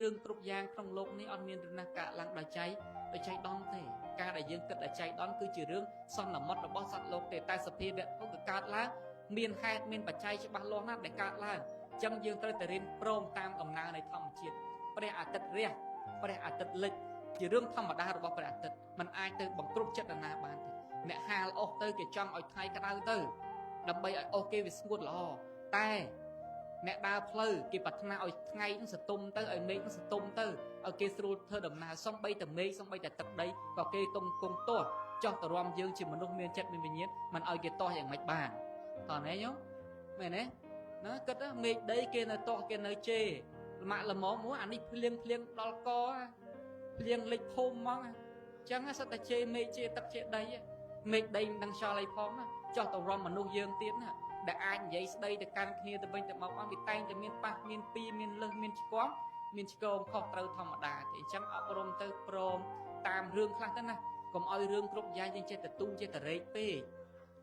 រឿងគ្រប់យ៉ាងក្នុងលោកនេះអត់មានរឿងណាកើតឡើងដោយចៃដោយចៃដន្យទេការដែលយើងគិតដោយចៃដន្យគឺជារឿងសន្មត់របស់សត្វលោកទេតែសភាវៈធម៌គឺកើតឡើងមានហេតុមានបច្ច័យច្បាស់លាស់ណាស់ដែលកើតឡើងអញ្ចឹងយើងត្រូវតែរៀនព្រមតាមដំណើរនៃធម្មជាតិព្រះអាទិត្យរះព្រះអាទិត្យលិចជារឿងធម្មតារបស់ព្រះអាទិត្យมันអាចទៅបង្គ្រប់ចិត្តនរណាបានទេអ្នកហាលអស់ទៅគេចង់ឲ្យថ្ងៃក្តៅទៅដើម្បីឲ្យអស់គេវាស្ងួតល្អតែអ្នកដើរផ្លូវគេប្រាថ្នាឲ្យថ្ងៃនឹងសតុំទៅឲ្យមេឃនឹងសតុំទៅឲ្យគេស្រួលធ្វើដំណើរសំបីតែមេឃសំបីតែទឹកដីក៏គេតុងគង់ទាស់ចោះទៅរំយើងជាមនុស្សមានចិត្តមានវិញ្ញាណមិនឲ្យគេទាស់យ៉ាងម៉េចបានតោះណែញោមមែនទេណាគិតមេឃដីគេនៅទាស់គេនៅជេរលម៉ាក់ល្មមមួយអានេះភ្លៀងភ្លៀងដល់កភ្លៀងលិចភូមិហ្មងអញ្ចឹងសិតតែជេរមេឃជេរទឹកជេរដីមេឃដីមិនដឹងខ្យល់អីផងណាចោះទៅរំមនុស្សយើងទៀតណាដែលអាចនិយាយស្ដីទៅកាន់គ្នាទៅវិញទៅមកអស់វាតែងតែមានប៉ះមានពីមានលឹះមានឆ្គាំមានឆ្គងខុសត្រូវធម្មតាទេអញ្ចឹងអប់រំទៅព្រមតាមរឿងខ្លះទៅណាកុំឲ្យរឿងគ្រប់យ៉ាងយើងចេះតែទូចេះតែរែកពេក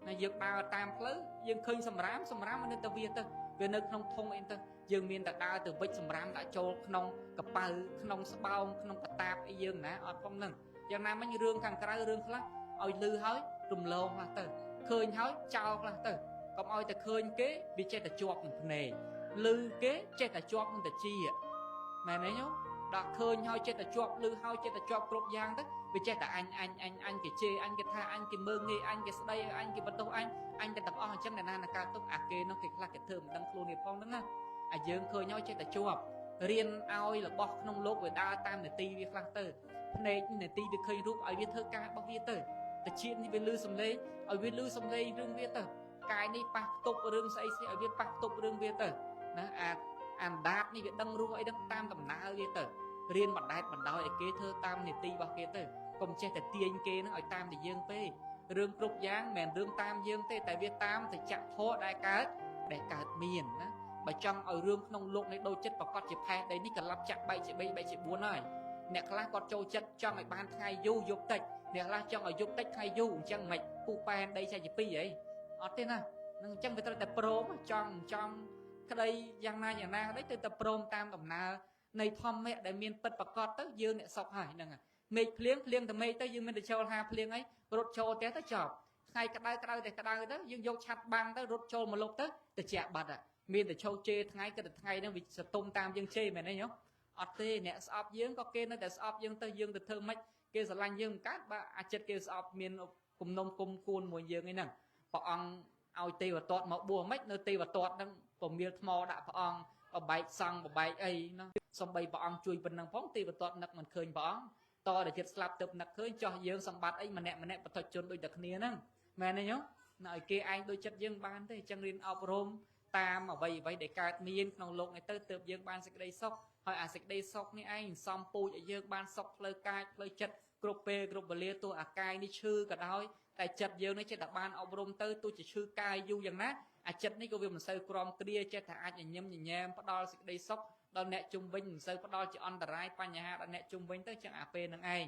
ណាយើងដើរតាមផ្លូវយើងឃើញសម្រាមសម្រាមมันនៅតែវាទៅវានៅក្នុងធុងអីទៅយើងមានតែដើរទៅវិចសម្រាមដាក់ចូលក្នុងកប៉ៅក្នុងស្បោងក្នុងកតាបអីយើងណាអត់ផងហ្នឹងយ៉ាងណាមិញរឿងខាងក្រៅរឿងខ្លះឲ្យលឺហើយរំលងខ្លះទៅឃើញហើយចោលខ្លះទៅកុំឲ្យតែឃើញគេវាចេះតែជាប់នឹងភ្នែកឮគេចេះតែជាប់នឹងតិចមែនទេញោមដល់ឃើញហើយចេះតែជាប់ឮហើយចេះតែជាប់គ្រប់យ៉ាងទៅវាចេះតែអញអញអញអញគេជេរអញគេថាអញគេមើងងាយអញគេស្ដីអញគេបន្ទោសអញអញតែទាំងអស់អញ្ចឹងអ្នកណាកើតទុកអាគេនោះគេខ្លះគេធ្វើមិនដឹងខ្លួននេះផងហ្នឹងណាអាយើងឃើញហើយចេះតែជាប់រៀនឲ្យរបស់ក្នុងលោកវាដើរតាមនាទីវាខ្លះទៅភ្នែកនាទីវាឃើញរូបឲ្យវាធ្វើការរបស់វាទៅតិចនេះវាលឺសំឡេងឲ្យវាលឺសំឡេងរឿងវាទៅកាយនេះប៉ះខ្ទប់រឿងស្អីស្អីឲ្យវាប៉ះខ្ទប់រឿងវាទៅណាអាអានដាតនេះវាដឹងរស់អីដឹងតាមដំណើរវាទៅរៀនបណ្ដែតបណ្ដោយឲ្យគេធ្វើតាមនីតិរបស់គេទៅកុំចេះតែទាញគេនឹងឲ្យតាមតែយើងពេករឿងគ្រប់យ៉ាងមិនមែនរឿងតាមយើងទេតែវាតាមសច្ចធម៌ដែលកើតមានណាបើចង់ឲ្យរឿងក្នុងលោកនេះដូចចិត្តប្រកាសជាផែដីនេះក៏ឡាប់ចាក់បែកជា3បែកជា4ហើយអ្នកខ្លះគាត់ចូលចិត្តចង់ឲ្យបានថ្ងៃយូរយប់តិចអ្នកខ្លះចង់ឲ្យយប់តិចថ្ងៃយូរអញ្ចឹងមិនពូប៉ែនដីចែកជា2ហីអត់ទេណានឹងអញ្ចឹងវាត្រូវតែព្រមចង់ចង់ក្តីយ៉ាងណាយ៉ាងណាក្តីទៅតែព្រមតាមដំណើរនៃធម្មៈដែលមានពិតប្រកបទៅយើងអ្នកសុខហើយហ្នឹងមេឃភ្លៀងភ្លៀងតែមេឃទៅយើងមិនទៅចូលហាភ្លៀងអីរត់ចូលផ្ទះទៅចប់ថ្ងៃក្តៅក្តៅតែក្តៅទៅយើងយកឆាត់បាំងទៅរត់ចូលមកលុបទៅទៅជាក់បាត់មានតែឈោជេរថ្ងៃគិតតែថ្ងៃហ្នឹងវាសតុំតាមយើងជេរមែនទេញោមអត់ទេអ្នកស្អប់យើងក៏គេនៅតែស្អប់យើងទៅយើងទៅធ្វើម៉េចគេស្រឡាញ់យើងមិនកើតបើអាចិត្តគេស្អប់មានគំនុំគុំគួនមួយយើងឯហ្នឹងព្រះអង្គឲ្យទេវទត្តមកបួសមិននៅទេវទត្តហ្នឹងពមៀលថ្មដាក់ព្រះអង្គបបែកសង់បបែកអីណាសំបីព្រះអង្គជួយប៉ុណ្ណឹងផងទេវទត្តនឹកមិនឃើញព្រះអង្គតតែចិត្តស្លាប់ទៅនឹកឃើញចោះយើងសម្បត្តិអីម្នាក់ម្នាក់បទជនដូចតែគ្នាហ្នឹងមែនទេញោមណាឲ្យគេឯងដូចចិត្តយើងបានទេអញ្ចឹងរៀនអប់រំតាមអ្វីអ្វីដែលកើតមានក្នុងលោកនេះទៅទើបយើងបានសេចក្តីសុខហើយអាសេចក្តីសុខនេះឯងសំពូជឲ្យយើងបានសុខផ្លូវកាយផ្លូវចិត្តគ្រប់ពេលគ្រប់វេលាទោះអាកាយនេះឈឺក៏ដោយតែចិត្តយើងនេះចេះតែបានអប់រំទៅទោះជាឈឺកាយយូរយ៉ាងណាអាចិត្តនេះក៏វាមិនសូវក្រំគ្រាចេះតែអាចញញឹមញញែមផ្ដល់សេចក្តីសុខដល់អ្នកជំវិញមិនសូវផ្ដល់ជាអន្តរាយបញ្ហាដល់អ្នកជំវិញទៅចឹងអាពេលនឹងឯង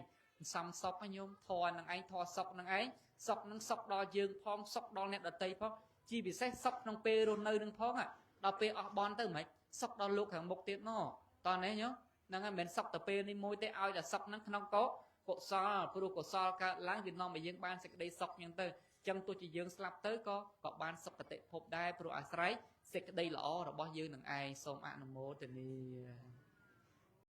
សំសុខញោមធរនឹងឯងធរសុខនឹងឯងសុខនឹងសុខដល់យើងផងសុខដល់អ្នកដតីផងជាពិសេសសុខក្នុងពេលរស់នៅនឹងផងដល់ពេលអស់បន់ទៅមិនសុខដល់លោកខាងមុខទៀតណតោះនេះញោមហ្នឹងហើយមិនមែនសុខតែពេលនេះមួយទេឲ្យតែសុខហ្នឹងក្នុងកុសលព្រោះកុសលកើតឡើងវានាំឲ្យយើងបានសេចក្តីសុខចឹងទៅចឹងទោះជាយើងស្លាប់ទៅក៏ក៏បានសុគតិភពដែរព្រោះអាស្រ័យសេចក្តីល្អរបស់យើងនឹងឯងសូមអនុមោទនា។